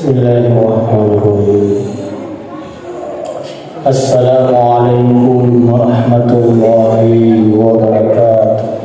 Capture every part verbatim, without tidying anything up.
Bismillahirrahmanirrahim. Assalamualaikum warahmatullahi wabarakatuh.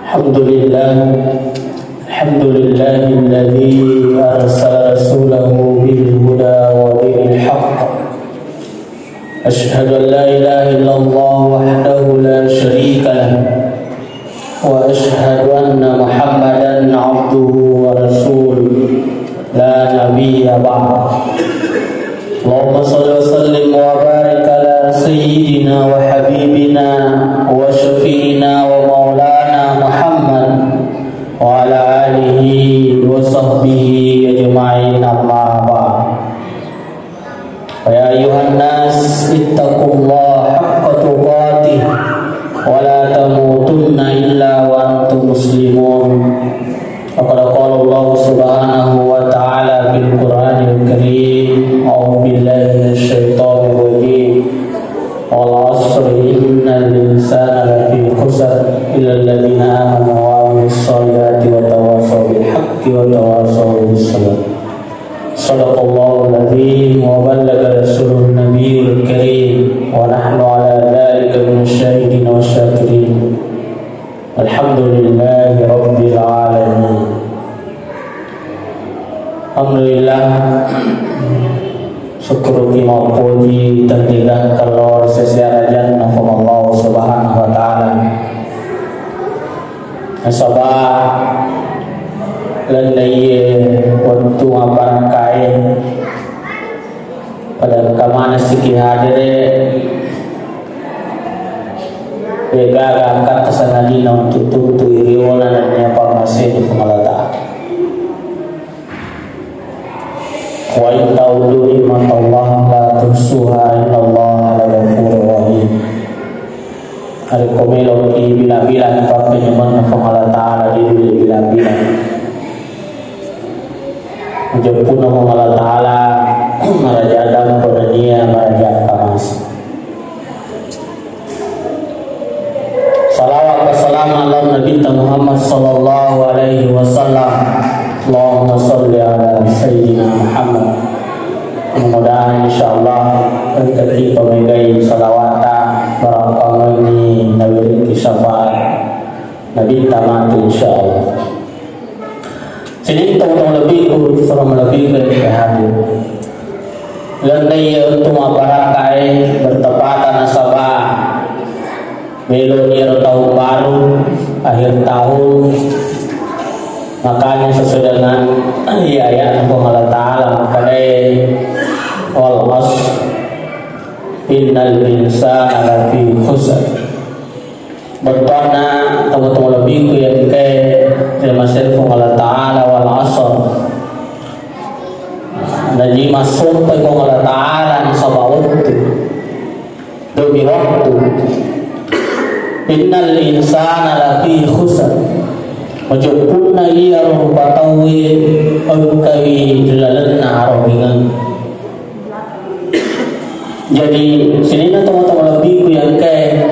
الحمد لله. الحمد لله الذي أرسل رسوله بالهدى ودين الحق. أشهد أن لا إله إلا الله وحده لا شريك له، وأشهد أن محمدا عبده ورسوله لا نبي بعده. اللهم صل وسلم وبارك على سيدنا وحبيبنا وشفيعنا ومولانا محمد وعلى آله وصحبه أجمعين، أما بعد. فيا أيها الناس اتقوا الله حق تقاته ولا تموتن إلا وأنتم مسلمون. فقد قال الله سبحانه وتعالى في القرآن الكريم: أعوذ بالله من الشيطان الرجيم. والعصر إن الإنسان لفي خسر إلا الذين آمنوا وعملوا الصالحات وتواصوا بالحق وتواصوا بالصبر. صدق الله العظيم وبلغ رسوله النبي الكريم ونحن على ذلك من الشاهدين والشاكرين. الحمد لله رب العالمين. Alhamdulillah, sukkuruki mappoji tenniga kelor sesiarajanna Puang Allah Subhanahu wa Ta'ala. Nasaba lennaiye wettu mabarakkae, pada engka manessiki hadere, degaga engkatta sangadinna untuk tuntui riona nennia pammaseni Puang Allah Ta'ala. Wa in ta'uddu ni'matallahi la tuhsuha innallaha laghafurur rahim. Narekko meloki bila-bila pappenyamenna Puang Allah Ta'ala, de' ulle bila-bila. Jeppunna Puang Allah Ta'ala maraja dampo nennia maraja kamase. Salawat wassalam ala Nabitta Muhammad sallallahu alaihi wasallam. Allahumma salli ala Sayyidina Muhammad. Mudah-mudahan, insyaallah, engkaki pamegai salawata, barakkamanni nawiringngi syafaat Nabitta matu, insyaallah. Sininna tau-tau lebbiku, tau-tau lebbiku yang hadir. Lainna iya untuk mabarakkai bertepatan nasaba meloni ero tahun baru, akhir tahun. Makanya sesuai dengan iya, ya, Puang Allah Ta'ala makkedai, "Wal asr, innal insana lafi khusr." Bettuanna tomatoa lebbiku iya engkae ri masero Puang Allah Ta'ala, wal asr. Naji massompai Puang Allah Ta'ala nasaba wettu. Demi waktu. Innal insana lafi khusr. Majeppunna iyaro rupa tauwe engkawi ri lalenna arobingeng. Jadi, sininna tomatoa lebbiku iya engkae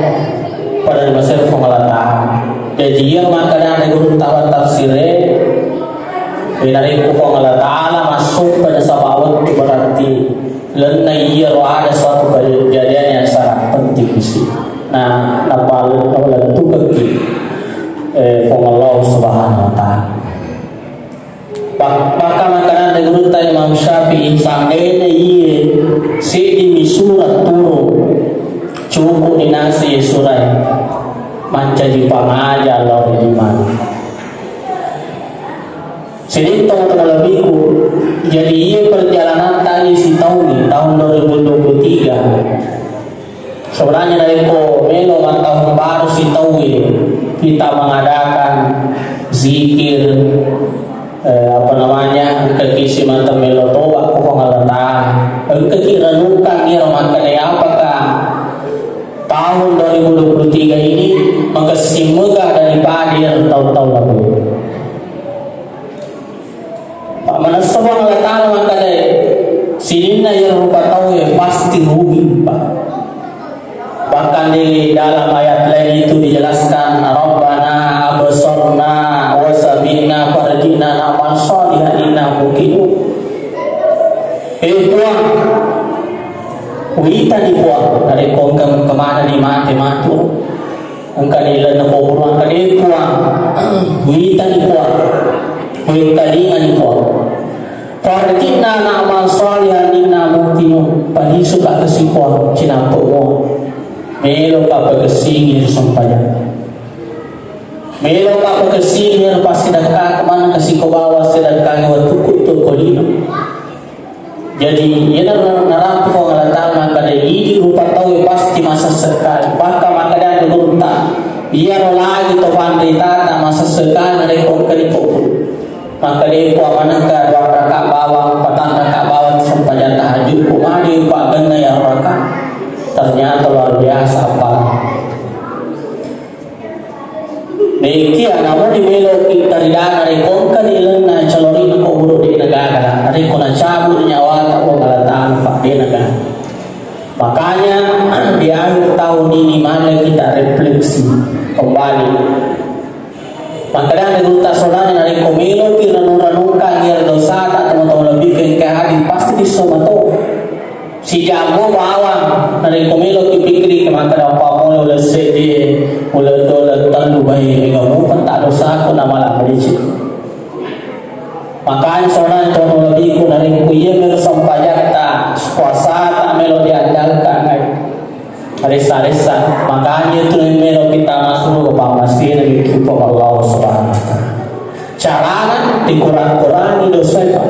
pada ri masero Puang Allah Ta'ala. Jaji, iya makkeda ri gurutta tafsire, narekko Puang Allah Ta'ala massompai nasaba wettu, berarti lainna iyaro ada suatu kejadian yang sangat penting di situ. Nah, napal-, napalettukekki, eh, Puang Allah Subhanahu wa Ta'ala. Pak-, pakka makkedana gurutta Imam Syafi'i, seandainya iye seddimi sura turu, cukup dinasai surae, mancaji pangaja lao ri lima. Sininna tomatoa lebbiku, jadi iye perjalanan tadi sitaungngi, tahun dua ribu dua puluh tiga. Sebenarnya narekko melo mattahun baru sitauwe, kita mengadakan zikir, eh, apa namanya, engkaki simata melo toba ko Puang Allah Ta'ala. Engkaki renungkan iyaro makkeda, apakah tahun dua ribu dua puluh tiga ini makessing mega daripada tahun-tahun lalu. Manessa Puang Allah Ta'ala makkeda, sininna iyaro rupa tauwe pasti rugi, Pak. Bahkan di dalam ayat lain itu dijelaskan, "Rabbana absarna wa sami'na farji'na na'mal shalihan inna muqinun." Eh, Puang, witani, Puang, narekko engka kemana di mate matu. Engka di lalenna kuburu, engka di, Puang. Witani, Puang. Witani, Puang. Farji'na na'mal shalihan inna muqinun. Panisu ka kasi, Puang, cinampe mua. Melo ka pakessingi ri sempajang. Melo ka pakessingi ri passidekka, kemana kasi ko bawa sedekkangi wettukku tu ko lino. Jadi, iyana narampe Puang Allah Ta'ala makkeda, idi rupa tauwe pasti masessekkai. Bahkan makkeda gurutta, iyaro lagi to panritata masessekkai narekko engka ri kuburu. Makkeda, Puang, manengka dua rakaat bawang, patang rakaat bawang sempajang tahajud, ko magi Puang genna iyaro rakaat. Ternyata luar biasa apa. Nekia, namu ni melo kita ridana rekko engka ni lenna calori ko buru de negara, rekko na cabut nyawa ta ko kala tanpa de negara. Makanya di akhir tahun ini mari kita refleksi kembali. Makanya ada guru tak saudara rekko melo ki renung-renungkan ya dosa tak teman-teman lebih ke hari pasti bisa betul. Sijammu bawang, narekko meloki pikkiriki makkeda, "Apa pole uleng seddi, uleng dua, uleng tellu, bae mega mupa ta dosaku na mala madeceng." Makanya saudara tolong lebihku, narekko iya melo sempajatta, puasata melo diandalkan, aressa-ressa. Makanya itu melo kita masuk ke pamasina itu Allah Subhanahu wa Ta'ala. Carana dikurang-kurangi dosa, Pak.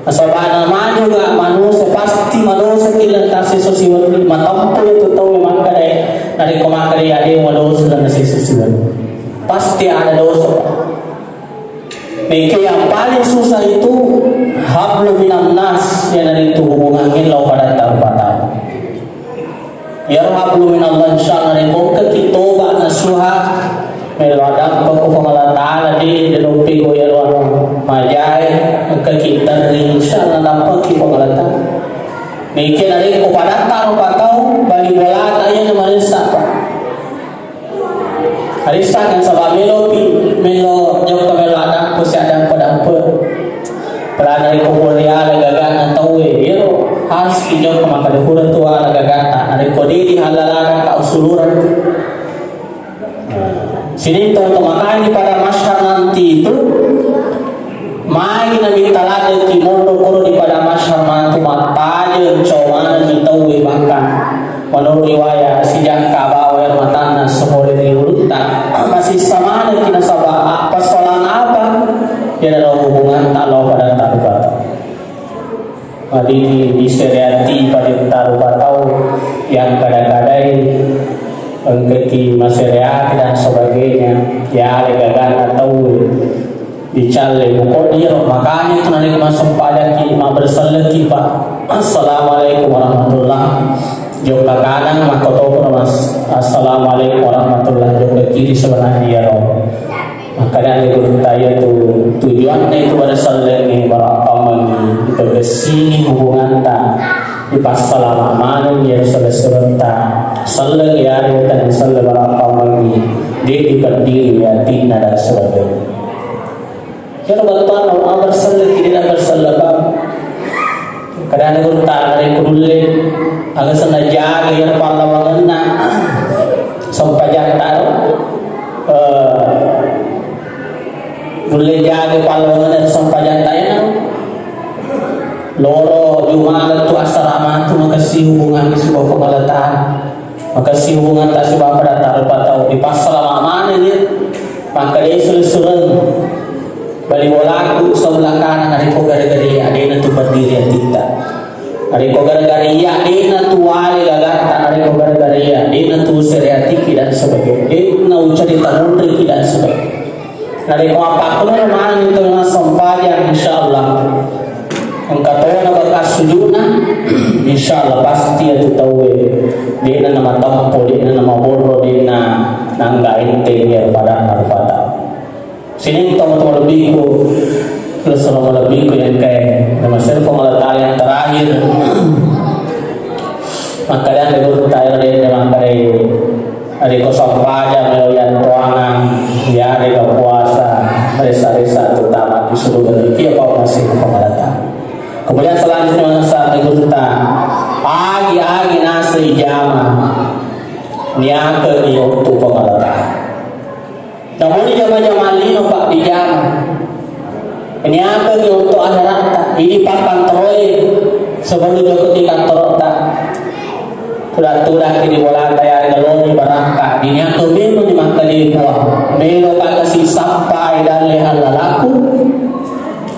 Nasaba namaju ga manusa, pasti madosa ki lentang siesso siwenni. Matempo itu tau makkeda, narekko makkeda ade madosa lentang siesso siwenni. Pasti ada dosa. Maka yang paling susah itu hablu minan nas, iyanaritu hubungan lao pada taru patau. Iyaro hablu minallah, insyaallah, rekko engkaki toba nasuha, melo adappa ko Puang Allah Taala, de, de loppego iyaro anu majae, engkaki terri, insyaallah, dappaki Puang Allah Taala. Meke narekko padatta rupa tau, bali bolata iya na maressa, Pak. Arissang nasaba melopi, melo jokka melo adampe, si adampe-dampe. Pala narekko pole ala gagana tauwe, iyaro harus ki jokka makkeda pura tu ala gagata. Narekko de dihalalakan ka usulureng. Sining to, to makanya pada masyhar nanti itu, magi naminta ladeki monro koro di pada masyhar matu mattajeng comanenni tauwe, bahkan menurut riwayat sijangka bawa air matanna sepole ri ulutta. Masih sama ada kita saba apa solan apa ya dalam hubungan tak lo pada tak. Madini disereati pada tarupa tau yang kadang-kadai engkaki masereati dan sebagainya, ya, ale gagana tau dicalle. Pokoknya ro, makanya itu nanti masuk pada ki, ma berselleki, Pak. Assalamualaikum warahmatullah. Jokka kanan, maka toko, Mas. Assalamualaikum warahmatullah. Jokka kiri sebenarnya, ya, ro. Makanya itu taya tu tujuanna itu pada selleng ni, bara pammeng ni, ipagessini hubunganta, ipassalama maneng ni ri sala-salanta. Selleng ya, ri tang selleng bara pammeng ni, de dipeddiri atinna dan sebagainya. Kira bantuan Allah berselleng, tidak berselleng, Bang. Kadang gurutta narekko nulle, aga senna jaga iyaro pallawangenna sempajatta ro. Eh, nulle jaga pallawangenna sempajatta iyana. Loro jumala tu assalamatu, makessing hubungan sibawa Puang Allah Taala. Makessing hubungan ta sibawa pada tarupa tau. Dipassalama maneng ni. Maka dia sureng-sureng. Bali bolaku sebelah kanan, narekko gara-gara iya, dena tu berdiri atitta. Narekko gara-gara iya, dena tu wale gagatta. Narekko gara-gara iya, dena tu sereatiki dan sebagainya. Dena ucari tanunriki dan sebagainya. Narekko mappakkuniro maneng itu dengan sempajang, insyaallah. Engka tona bekas sujudna, insyaallah pasti iyatu tauwe de'na namatempo, de'na namaborro, de'na nangga enteng iyaro pada arupata. Sining tomatoa malebbiku, plus malebbiku yang kae, nama servo Allah Ta'ala yang terakhir. Makkedani gurutta, ero dende makkedai, narekko sempajang melo yantoangang, yarega puasa, resa-resa tu tama di suruga, ikiya pau masih Puang Allah Ta'ala. Kemudian selanjutnya, saat gurutta, agi-agi naseng jama, niakengi untuk Puang Allah Ta'ala. Namuni jama-jama lino, Pak, dijama. Niakengi untuk akheratta. Idi pakkantoroe sebelum jokka ki kantorotta. Tudang-tudang ki di bolata, yarega loni barakka. Diniakeng memang ni makkedai Puang. Melo ka kasi sappai dalle allalaku.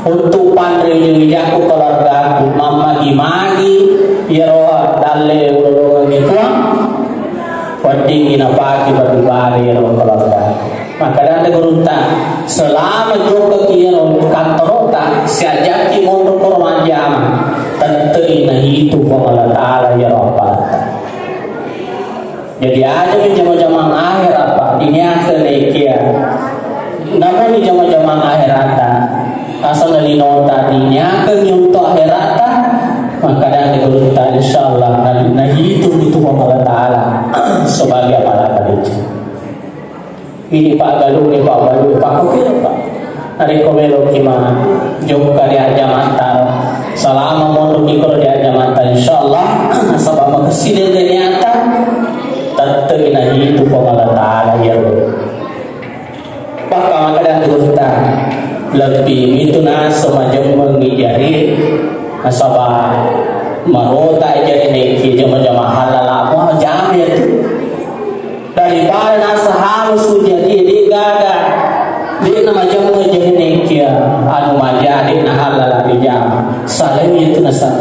Untuk panre wija-wijaku, keluargaku, mammagi-magi iyaro dalle ulolongengngi Puang, weddingngi napake beribadah iyaro keluargaku. Makkedani gurutta, selama jokkaki iyaro kantorotta, siajakki monro koro majjama, tette'i nahitu Puang Allah Ta'ala iyaro appalatta. Jadi, aja mi jama-jamang akhera, Pak, diniakengi kia. Namuni jama-jamang akheratta, asal linota diniakengi untuk akheratta, makkedani gurutta, insyaallah, na, nahitung itu Puang Allah Ta'ala sebagai amal ibadah. Ini Pak Galung, ini Pak Balu, Pak Kokil, Pak. Narekko meloki ma jokka ri ajjamatta, salama monroki koro ri ajjamatta, insyaallah, nasaba makessing dende niatta, tette'i nahitu Puang Allah Ta'ala iyaro. Pakka makkeda gurutta, lebbi mitu naseng majemmengngi jari, nasaba marota jari naiki jama-jama halal apa jama itu. Daripada naseng halusu jadi, de gaga, de na majemmengngi jari naiki anu maja, de na halal dijama. Salai itu naseng.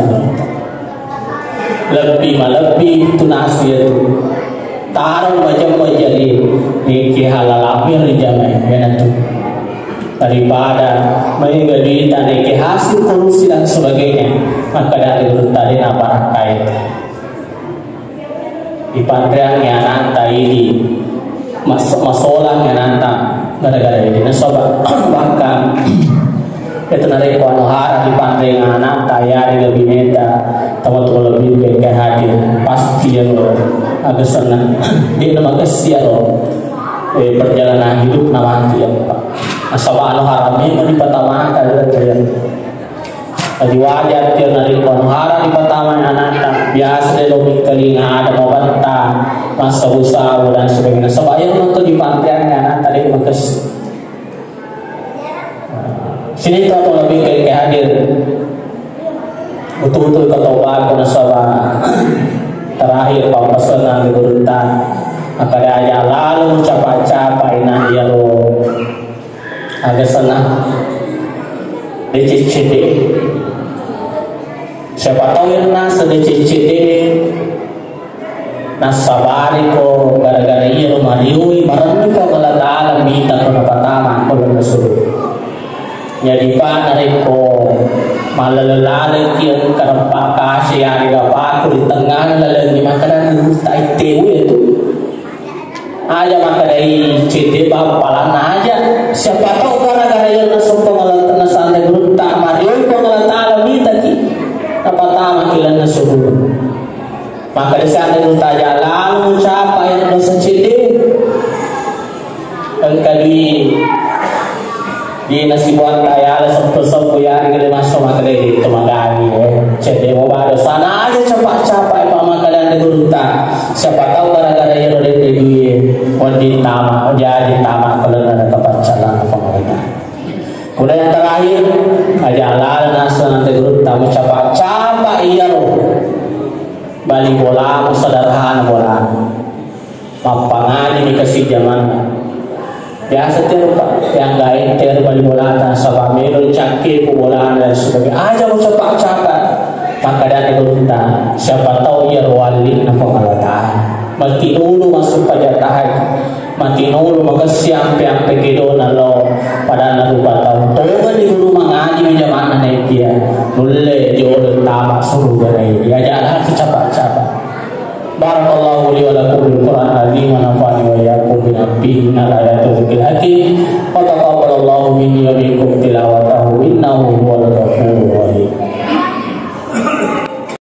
Lebbi malebbi tu nasu iyatu. Tarung majemmengngi jari, niki halal amir ri jamai, iyanatu. Daripada maega duita niki hasil korupsi dan sebagainya, maka dari gurutta de na barakkai. Ipanreangngi anakta idi. Mas-, masolang anakta gara-gara ini. Nasaba bahkan itu narekko anu hara dipanreng anakta, ya, di lebineta, teman-teman lebih ke hadir, pasti ya lo agak senang. Dia nama kesian lo, eh, perjalanan hidup nama ya, Pak. Nasaba anu hara memang dipatamakan, ya. Jadi wajar tio narekko anu hara dipatama anakta, biasa de lo mengkalinga ada mabatta, massabu-sabu dan sebagainya. Sebab yang nonton di pantai anakta de makes. Sini tu atau lebih ke, ke hadir. Betul-betul kau tahu bagus nasaba. Terakhir pau pesanan di gurutta. Maka dia aja lalu capa-capa ina dia lo. Aga senang. Deceng cedde. Siapa tahu yang nasa deceng cedde. Nasabari ko gara-gara iya lo marioi, marennu ko Allah Ta'ala mita ko napatama ko lana suruh. Jadi pa narekko malale-lale ki kareppa kase ya di lapaku di tengah lalengi, maka dan tak itu itu. Aja makkedai cedde bappalanna aja. Siapa tahu gara-gara yang nasokko malatena santai gurutta, marioi ko Allah Ta'ala mitaki. Apa tama kilanna subuh. Maka di sana gurutta aja lalu capa yang dosa cedde. Engka dui Di nasibuatta yala seppu-seppu yari gede masso makkedai di temagani, eh. Cedde mo bado sana aja capa-capa, eh, pamakadan de gurutta. Siapa tahu gara-gara iyaro de dui wedding tama, jadi tama kelena de kepacalan apa mereka. Kemudian yang terakhir, aja lala nasu nanti gurutta, mau capa-capa iyaro. Bali bola, sederhana bola. Mappangaji mi kasi jamanna. Biasa tero, Pak, yang gae tero bali bolata, nasaba melo cakke ko bolana dan sebagainya. Aja mo capa-capa. Makkedani gurutta, siapa tahu iya ro walli na Puang Allah Ta'ala. Mati dulu masuk pajak tahai. Mati dulu makessi ampe-ampe kedona lo. Padahal rupa tahu. Toga di guru mangaji mi jamanna naik dia. Nulle jolo tama suruga naik dia. Aja lah capa-capa. بارك الله لي ولكم بالقرآن العظيم ونفعني وإياكم بما فيه من الآيات والذكر الحكيم وتقبل الله مني ومنكم تلاوته